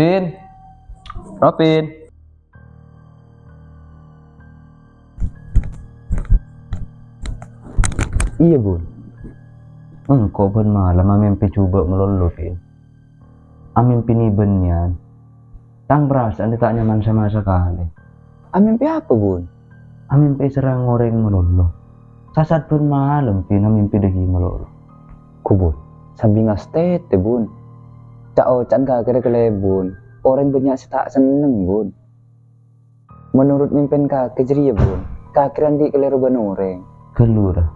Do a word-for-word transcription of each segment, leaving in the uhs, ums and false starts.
Pin. Ropin. Iyâ, Bun. Engko' bân malem amèmpè jhubâ' malolo, Pin. Amèmpè nè bânnèyan. Tang parasaan ta' nyaman sama sakalè. Amèmpè apa, Bun? Amèmpè èserrang orèng malolo. Sasat bân malem, Pin, amèmpè dhâghi malolo. Ko, Bun, sambi ngastètè, Bun. Ca'-oca'an kakè rè kalèbun. Orèng bânnya' sè ta' senneng, Bun. Menurut mèmpèn kakè jârèya, Bun, kakè rè andi' kalèro bân orèng. Ghâllu, ra.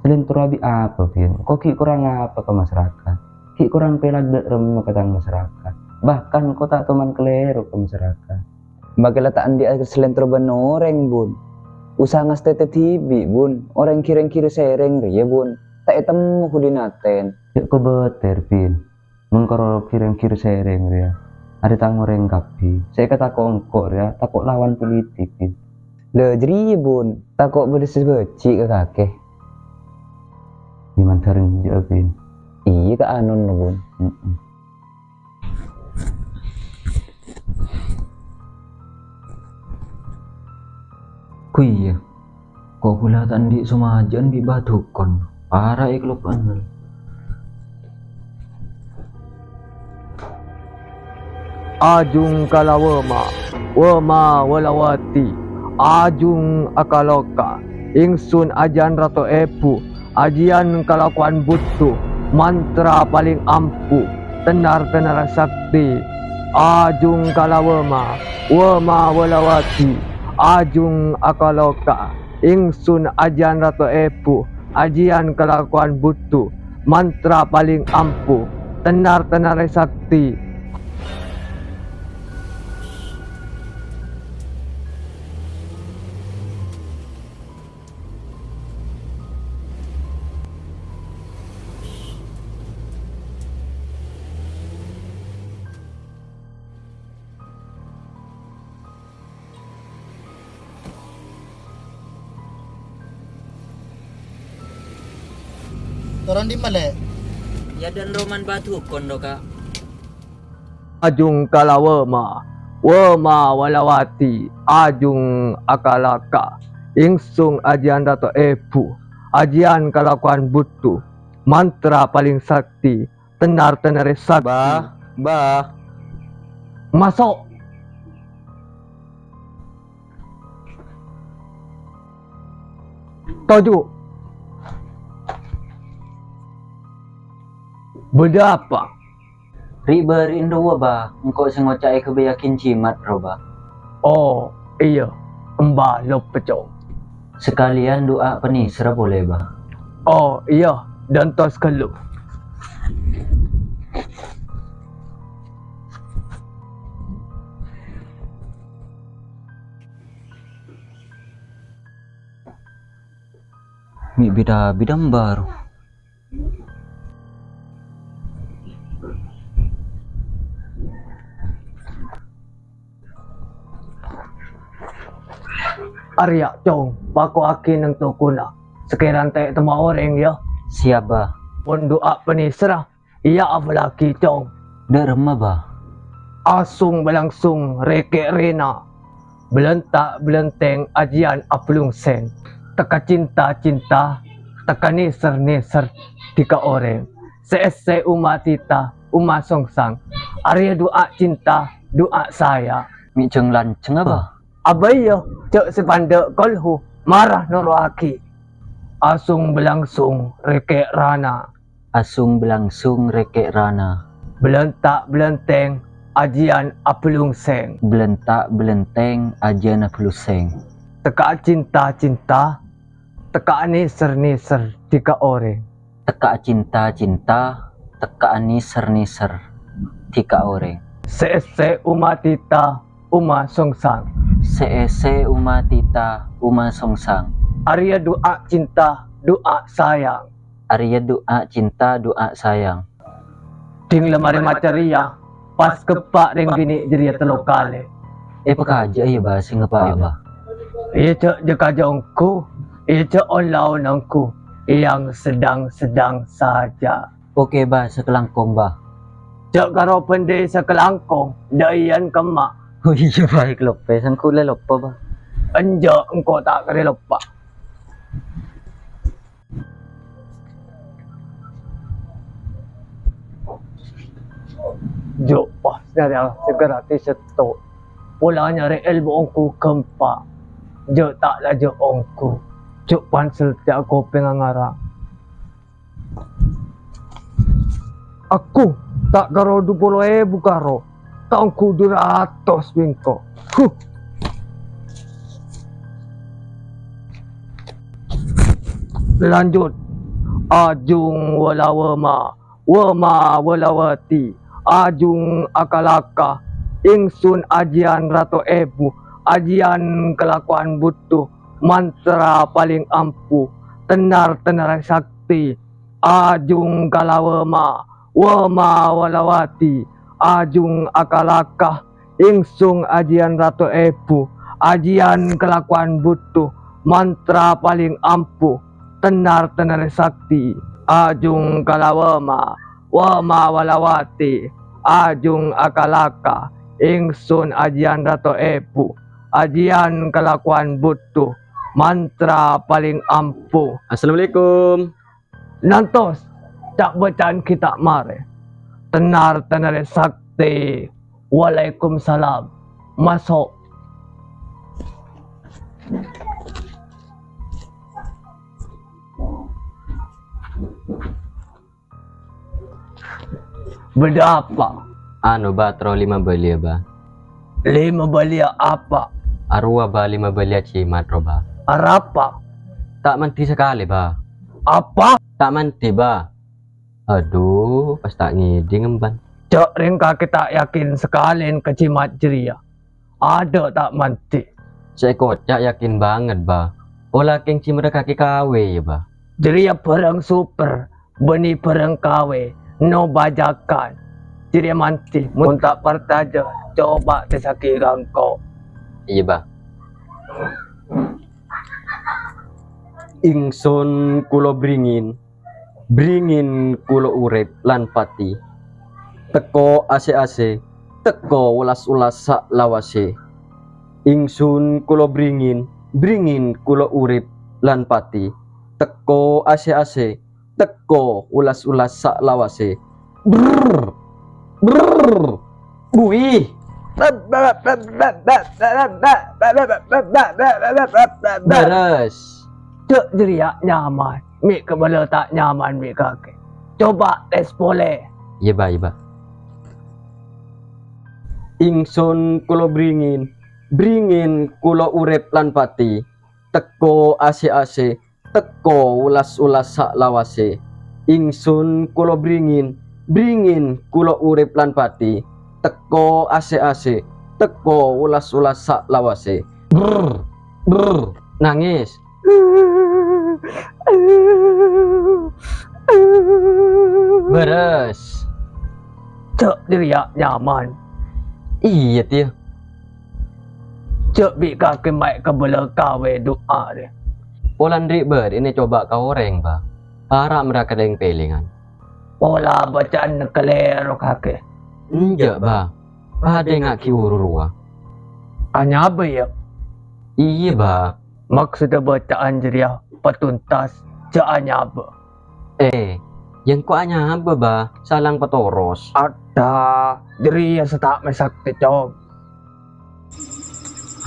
Salèntoro bi' apa, Pin? Ko ghi' korang apa ka masarakat? Ghi' korang pèlak dâ' remma ka tang masarakat. Bahkan ko ta' toman kalèro ka masarakat. Makè la ta' andi' salèntoro bân orèng, Bun. Usaha ngastètè dhibi', Bun. Orèng ghi-rèng ghi-sèrèng rèya, Bun. Ta' ètemmo ghuli naten. Jhâ' kobâtèr, Pin. Mon karo ghi-rèng ghi-sèrèng rèya, arè tang orèng kabbhi. Sè èkatako' engko' rèya tako' lawan politik, Pin. Lha, jârèya, Bun, tako' bâdâ sè bâji' ka kakè. Iyâ, mandhâr enjâ', Pin. Iyâ, ka anon, Bun. Mm-mm. Ko iyâ, ko' ghulâ ta' andi' somajân bi' Bah Dhukon. Para' èkaloppa'a. Ajung kala Wema, Wema Welawati, ajung akaloka, ingsun ajiyân Rato Èbhu, ajiyân kalakowan buttu, mantra palèng ampu, tenar-tenarra sakti, ajung kala Wema, Wema Welawati, ajung akaloka, ingsun ajiyân Rato Èbhu, ajiyân kalakowan buttu, mantra palèng ampu, tenar-tenarra sakti. Toron dimma, Lè'? Yâ, dân roman Bah Dhukon, Ka'. Ajung kala Wema, Wema Welawati, ajung akaloka, ingsun ajiyân Rato Èbhu, ajiyân kalakowan buttu, mantra palèng sakti, tenar-tenarra sakti. Bah, Bah. Maso'. Toju'. Bâdâ apa? Ri'-bâri'en rowa, Bah. Engko' sè ngoca'è ghâbây aghing jimat, ro, Bah. Oh, iyâ. Emba loppa, Cong. Sakalèyan du'a panèserra polè, Bah. Oh, iyâ. Dântos ghâllu. Mè' bidhâ-bidhâ bâru. Arèya, Cong, pako'aghi neng tokona. Sakèrana ta' ètemmo orèng, yâ. Siap, Bah. Pon du'a panèserra. Iyâ, apalagi, Cong. Dâ' remma, Bah? Asung balangsung rèkè' rèna. Belenta' belenteng ajiyân abhâlungsèng. Tekka cinta-cinta, tekka nèser-nèser dhika orèng. Sè-èssè uma tita, uma songsang. Arèya du'a cinta, du'a sayang. Mè' jhâng-lanjhângnga, Bah? Abâ iyâ, jhâ' sè pandâ' kolhu, mara noro'aghi. Asung balangsung rèkè' rana. Asung balangsung rèkè' rana. Belenta' belenteng ajiyân abhâlungsèng. Belenta' belenteng ajiyân abhâlungsèng. Tekka cinta-cinta, tekka nèser-nèser dhika orèng. Tekka cinta-cinta, tekka nèser-nèser dhika orèng. Sè-èssè uma tita, uma songsang. Sè-èssè uma tita, uma songsang. Arèya du'a cinta, du'a sayang. Arèya du'a cinta, du'a sayang. Ding la marè maca rèya, pas keppa' rèng binè' jârèya tello kalè. Èpakajâ'â, yâ, Bah, sè ngeppa'è, Bah. Iyâ, jhâ', jhâ' kajâ ongghu. Iyâ, jhâ' ollaon ongghu. Yang sedang-sedang saja. Oke, Bah, sakalangkong, Bah. Jhâ' karo bhândhi sakalangkong, dhâ' iyân kemma. Oh iyâ, Bâ, èkaloppaè. Sèngko' la loppa, Bâ. Enjâ', engko' ta' karè loppa. Jhâ' pas nyarè sè gratis sèttong. Pola nyarè èlmo ongghu ghâmpang. Jhâ' ta' la jhâ' ongghu. Jhâ' pansel ta' kopèngnga ngara. Aku ta' karo du polo èbu karo, ta' ongghu du ratos bengko. Huh. Lanjut. Ajung wala wema, wema wala wati, ajung akalaka, ingsun ajiyân rato èbu, ajiyân kalakowan butto, mantra palèng ampo, tennar-tennarè sakti, ajung kala wema, wema wala wati, ajung akalaka, ingsun ajiyân rato èbu, ajiyân kalakowan butto, mantra palèng ampo, tennar-tennarè sakti, ajung kala wema, wema wala wati, ajung akalaka, ingsun ajiyân rato èbu, ajiyân kalakowan butto, mantra palèng ampo. Assalamualaikum. Nantos, ca'-bâca'an ghi' ta' marè. Tennar-tennarè sakti. Waalaikumsalam. Maso'. Bâdâ apa? Anu, Bâ, terro lèma bâliyâ, Bâ. Lèma bâliyâ apa? Arowa, Bâ, lèma bâliyâ jimat, ro, Bâ. Arapa? Ta' mandhi sakalè, Bâ. Apa? Ta' mandhi, Bâ. Adhu, pas ta' ngèdhing emban. Jhâ' rèng kakè ta' yakin sakalèyan ka jimat jârèya. Adâ' ta' mandhi. Sè èkoca' yakin bângèt, Bâ. Pola kèng jimatta kakè kawè, yâ, Bâ. Jârèya bhârâng super, bânnè bhârâng kawè, no bajakan. Jârèya mandhi, mon ta' parcajâ, coba tèssaghi ka engko'. Iyâ, Bâ. Ingsun kulâ bringin, bringin kulâ urip lan pati. Teko asè-asè, teko olas-olas salawasè. Ingsun kulâ bringin, bringin kulâ urip lan pati. Teko asè-asè, teko olas-olas salawasè. Brrr. Brrr. Bui. Bârâs. Jhâ' jârèya nyaman, mè' kabâlâ ta' nyaman mè' kakè. Coba tes polè. Iyâ, Bâ, iyâ, Bâ. Ingsun kulâ bringin, bringin kulâ urip lan pati. Teko asè-asè, teko olas-olas salawasè. Ingsun kulâ bringin, bringin kulâ urip lan pati. Teko asè-asè, teko olas-olas salawasè. Brr, brr, nangès. Bârâs. Jhâ' jârèya nyaman. Iyâ, tèya. Jhâ' bi' kakè maè kabâlâ kawè du'a rè. Polana rè' bâri'na coba ka orèng, Bâ. Para' mara kalèng-pèlèngan. Pola bâca'anna kalèro kakè. Enjâ', Bâ. Padâ èngaghi oro rowa. Anyabâ, yâ? Iyâ, Bâ. Maksoddhâ bâca'an jârèya patuntas, jhâ' anyabâ. Eh, yâ engko' anyabâ, Bâ, salang patoros. Adâ, jârèya sè ta' mè' sakti, Cong.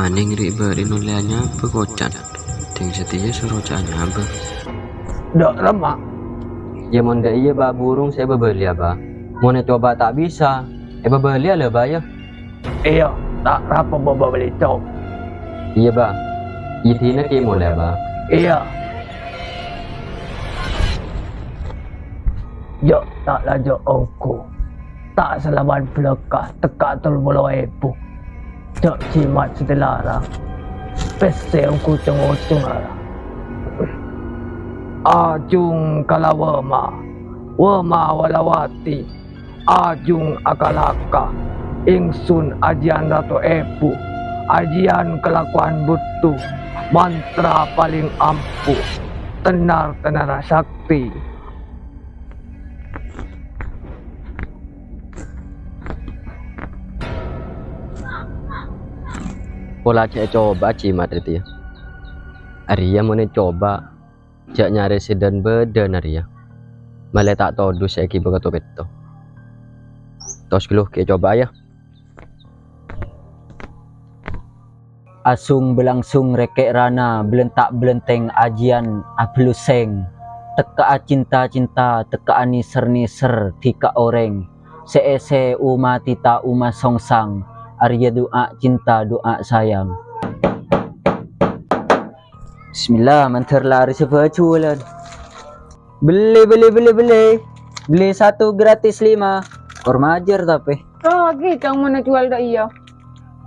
Anèng rè' bâri' nollè anyabâ kocan. Ding satèya soro jhâ' anyabâ. Dâ' remma. Yâ mon dâ' iyâ, Bâ, burung sè èbâbâliyâ, Bâ. Mon ècoba ta' bisa, èbâbâliyâ la, Bâ, yâ. Iyâ, ta' rapa bâbâ bâli, Cong. Iyâ, Bâ. Idina kè molè, Bâ. Iyâ. Jhâ' ta' lajâ ongghu. Ta' salaban bâlâkka' tekka' tello polo èbu. Jhâ' jimat sè èlarang. Pèssè ongghu cong-ocong ara. Ajung kala wema, wema wala wati. Ajung akalaka, ingsun ajiyân rato èbu, ajiyân kalakowan butto, mantra palèng ampuh, tennar-tennarra sakti. Pola jhâ' ècoba jimat rèya. Arèya mon ècoba, jhâ' nyarè sè dân-bâdân arèya. Malè ta' todus èghibâ ka to-petto. Tos ghâllu ghi' ècoba, yâ. Asung balangsung rèkè' rana, bâlenta'-bâlentèng ajiyân abhâlus sèng. Tekka'a cinta-cinta, tekka'a nèser-nèser dhika orèng. Sè èssè omma' tita omma' songsang, arèya du'a cinta, du'a sayang. Bismillah, mandhâr larè sè bâjâlân. Beli, beli, beli, beli. Beli satu gratis lima. Kor majâr tapè. Lagi cang mana jual dah iya.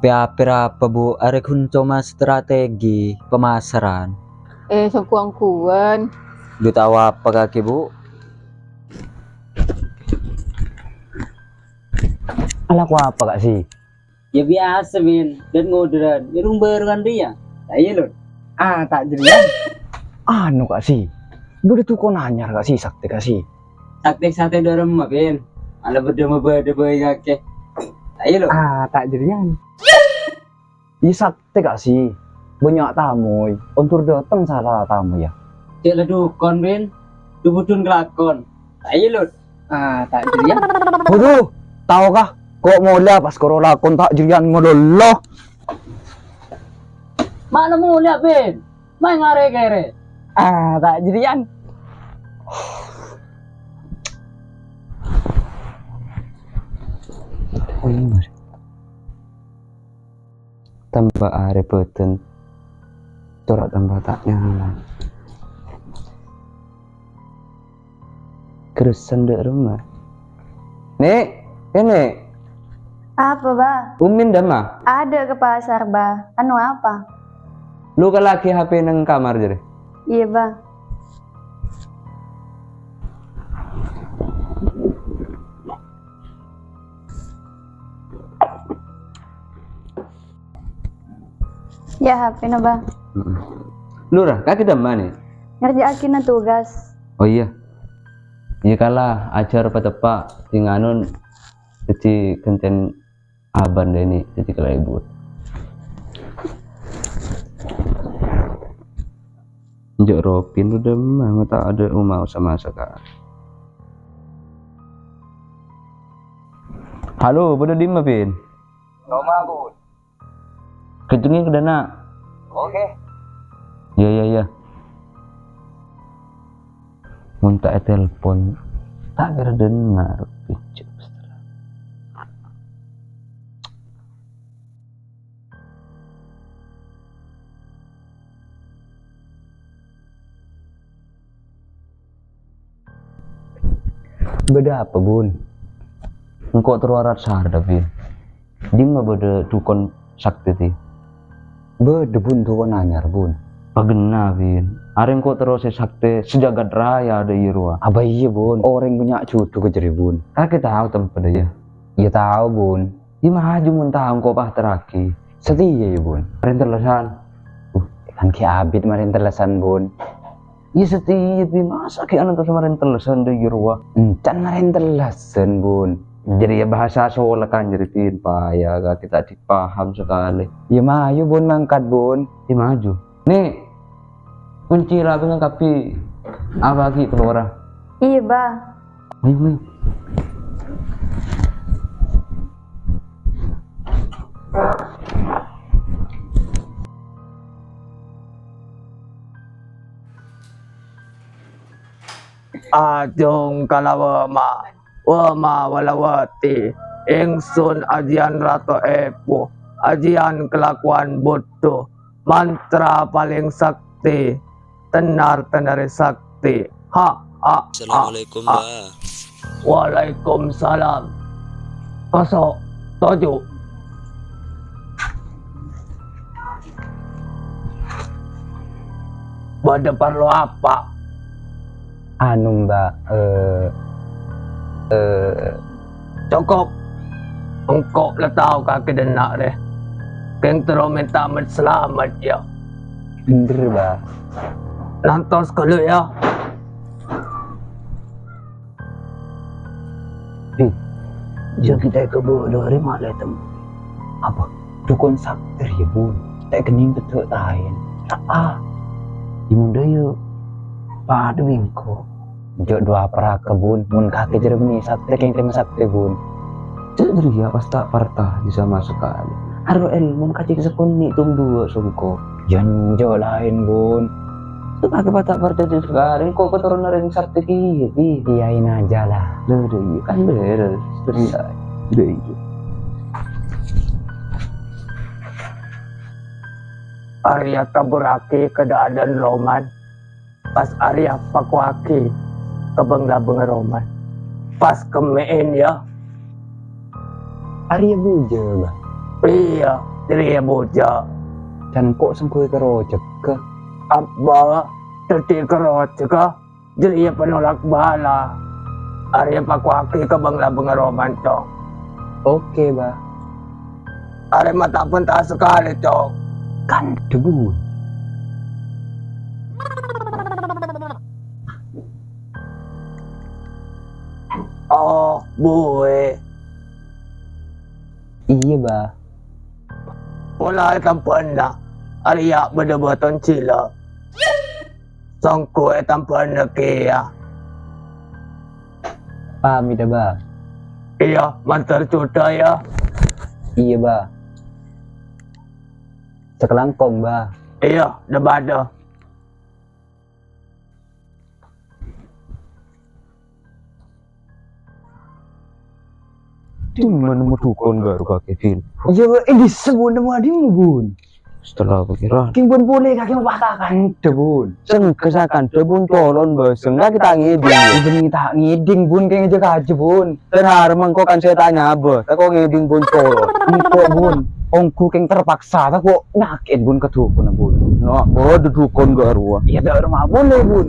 Pè-apè rapa, Bu? Arè ghun coma strategi pemasaran. Eh, sangkuan-kuan. Lu tao apa kakè, Bu? Alako apa, Kak Si? Ya biasa, Bin. Dan ngoderan. Irung baru kan dia. Lah iya, Lur. Ah, tak jadian. Anu, Kak Si. Bâdâ dukon anyar, Kak Si, sakte, Kak Si. Sakte-sakte dorem mah, Bin. Ala bâdâ mah bâdâ bae kakè. Lah iya, Lur. Ah, tak jadian. Iyâ, sakte, Kak Si. Bânnya' tamoy. Ondur dâteng sala tamoy, yâ. Cè' la dukon, Bin. Dubudun kelakon. Ayo, Lut. Ah, ta' jârèya. Waduh, tao kah? Ko' molè pas koro lakon ta' jârèyan malolo. Ma'na molè, Bin? Maèn ngarè-kèrè. Ah, ta' jârèyan. Tamba arè bâdân, tora tamba ta' nyaman. Kersen dâ' remma. Nè', eh, Nè'. Apa, Ba? Umin dâmma? Ada ke pasar, Ba. Anu apa? Lu ka lagi H P neng kamar, jârè. Iya, Ba. Ya, H P-na, Ba. Heeh. Lurah, kakè dâmma, Nè'? Ngerja'aghi tugas. Oh, iya. Iya kala, ajhâr pateppa', sè nganon, dhâddhi ghântèn abâ' Nè', dhâddhi kalèbur. Enjâ' Ropin udah mah, ta' ada omah sama sekali. Halo, bâdâ dimma, Pin? Roma, Bun. Kencengngè ka dâna'. Oke. Iyâ, iyâ, iyâ. Mon ta' ètelpon, ta' kèra dâna', pèjjâ'. Bâdâ apa, Bun? Engko' terro arat sara, Bin. Dimma bâdâ dukon sakte, Di? Bâdâ, Bun, dukon anyar, Bun. Paghenna, Bin. Arè engko' terro sè sakte sajagat raya dâ' iyâ rowa. Abâ iyâ, Bun. Orèng bânnya' judhu ka jârèya, Bun. Kakè tao tempeddhâ, yâ? Iyâ tao, Bun. Dimma ajhu mon tao engko' paterraghi. Satèya, yâ, Bun. Marèn tellosan. Uh, kan ghi' abit marèn tellosan, Bun. Iyâ, satèya, Bin. Masa ghi' ana' terros marèn tellosan dâ' iyâ rowa? Encan marèn tellosan, Bun. Jârèya bahasa solekan jârèya, Bin. Paya kakè ta' dipaham sakalè. Iyâ, mayu, Bun, mangkat, Bun. Iyâ, maju. Nè', kunci labângnga kabbhi abâghi ka lora. Iyâ, Ba. Ayo, ayo. Ajung kalawa ma, wa ma walawati, ingsun ajiyân rato èpo, ajiyân kalakowan bhuto, mantra palèng sakti, tenar-tenarè sakti. Ha, ha, ha, Assalamualaikum, ha. Ba. Waalaikumsalam. Maso', toju'. Bâdâ parlo apa? Anu, Mbak, eh, eh, Cokop. Engko' la tao kakè dâna' rè. Kèng terro mènta met-salamet, yâ. Bhender, Ba. Nantos ghâllu, yâ. Di, jâ' kita ke bu dua hari malam itu. Apa? Dukon sakti rèya, Bun. Ta' kennèng tedhâ' laèn. Aa. È mon dâ' iyâ padâ bi' engko'. Jhâ' duwâ paraka, Bun. Mon kakè jârèya bânnè sakti kèng tèma sakti, Bun. Jhâ' jârèya pas ta' parcajâ sama sakalè. Arèya èlmo kacèng sakonè' tong duwâ' songko. Yâ enjâ' laèn, Bun. Kakè pas ta' parcajâ sakalè, engko' keturunan rèng sakti kèya, Bi. Iyain aja lah. Lho, dâ' iyâ kan bherrâs. Dâ' iyâ. Arèya kabhurraghi ka dâ'adâ'ân Roman. Pas arèya pakowaghi ka bâng-labângnga Roman. Pas kemmè'èn, yâ. Arèya bujâ, Bâ? Iyâ, jârèya bujâ. Can ko' sèngko' èkarojhâghâ. Abbâ, dâddhi èkarojhâghâ. Jârèya panolak bâlâ. Arèya pakowaghi ka bâng-labângnga Roman, Cong. Oke, Bâ. Arèya ma' ta' bânta sakalè, Cong. Kan dâbun. Oh, buwi. Iyâ, Bâ. Pola è tampa'na, arèya bâdâ bâton jhilâ. Songko' è tampa'na kèya. Pamit, Bâ. Iyâ, mandhâr jhuta, yâ. Iyâ, Bâ. Sakalangkong, Bâ. Iyâ, dâ-bâdâ. Dimma nemmo dukon ghâru kakè, Din? Iyâ, è dissa, Bun, nemmo dimma, Bun? Setelah pikiran. Kèng Bun polè kakè mapaksa kandhâ, Bun. Sengka sakandhâ, Bun, colon bâseng. Kakè ta' ngèding. Bun ta' ngèding, Bun, kèng ajâ kajâ, Bun. Terhar mengko kan sè tanya abâ, tako' ngèding Bun colon. Engko', Bun, ongghu kèng terpaksa, tako' nyakèt, Bun, ka dukonna, Bun. Nah, bâdâ dukon ghâruwa. Iyâ, ta' roma polè, Bun.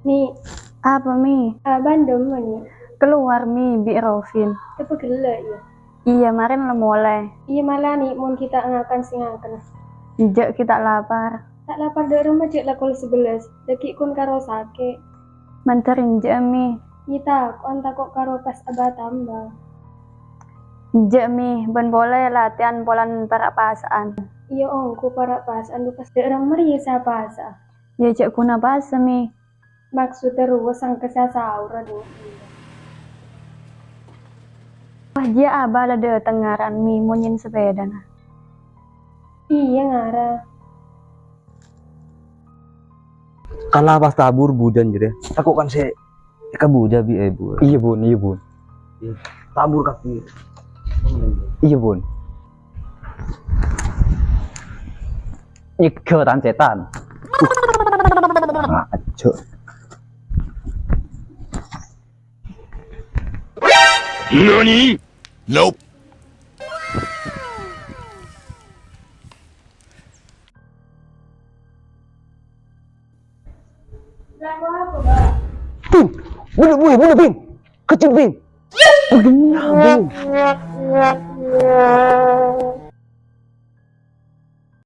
Mi. Apa, Mi? Abâ' dâ'emma, Mi? Keluar, Mi, bi' Rofin. Tapagellâ', iyâ? Iyâ, marèn la molè. Iyâ, mala, Mi, mon ghi' ta' ngakan sè ngakan. Enjâ', ghi' ta' lapar. Ta' lapar dâ'remma jâ' la kol sabellâs, dâgghi' kon karo sakè'. Mandhâr enjâ', Mi. Iyâ, tako', tako' karo pas abâ' tamba. Enjâ', Mi, bân polè latèyan polana para' pasa'an. Iyâ, ongghu para' pasa'an, pas dâ'remma rèya sè apasa'a. Iyâ, jâ' ghuna pasa, Mi. Maksodda rowa sangka sè asaora, Bu. Wah, jiyâ abâ' la dâteng ngaran, Mi, monyèn sapèdana. Iyâ, ngara. Kala pas tabur bujân jârèya. Tako' kan sè èkabujâ bi' èbu. Iyâ, Bun, iyâ, Bun. Tabur kabbhi. Iyâ, Bun. Nyegghâ tan-cètan. Ah, ajo. Nani? Nope. Bing, bunuh, bunuh, bunuh, Bing. Kejar, Bing. Bagaimana, Bing?